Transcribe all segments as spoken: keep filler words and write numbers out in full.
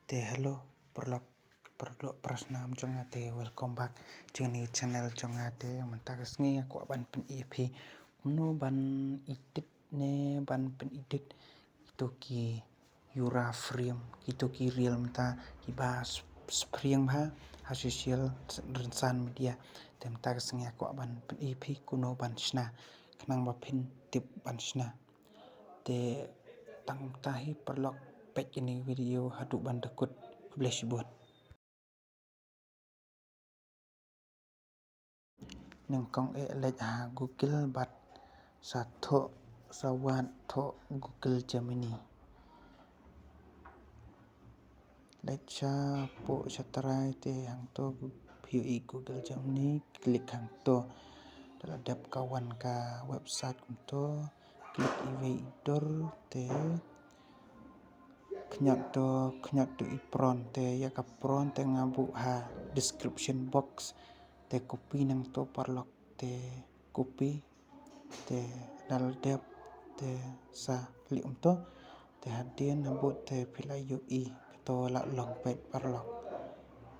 Te hello, paralok, paralok, para snam jong nga te, welcome back jong kane ka channel jong nga te. Mynta ka sngi nga kwah ban pyni ïa phi kumno ban edit ne ban pynedit kito ki Ura frame, kito ki reel mynta kiba s-, spreang bha ha social rynsan media. Te mynta ka sngi nga kwah ban pyni ïa phi kumno ban shna, khnang ba phin tip ban shna. Te tang mynta hi paralok, peit ïa kane ka video haduh ban da kut. Khublei shibun. Nyngkong eh leit ha Google bad sa thoh, sa wad thoh Google Gemini. Leit shapoh shatrai te hangto Gu-, phi ïohi Google Gemini, click hangto. Te la dep ka wan ka website kumto, click iwei i dur te khñiot to, khñiot to i prompt te, ïa ka prompt te nga buh ha description box. Te copy nangto paralok te copy. Te da la dep te sa lieh kumto. Te hadien habud te phi la ïohi kato la long peit paralok.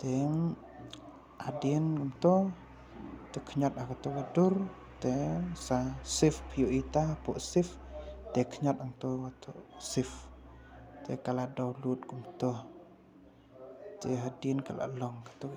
Te hadien kumto te khñiot ha kato ka dur te sa save, phi ïohi ta hapoh save. Te khñiot hangto kato save. Te ka la download kumto. Te hadien ka la long kato.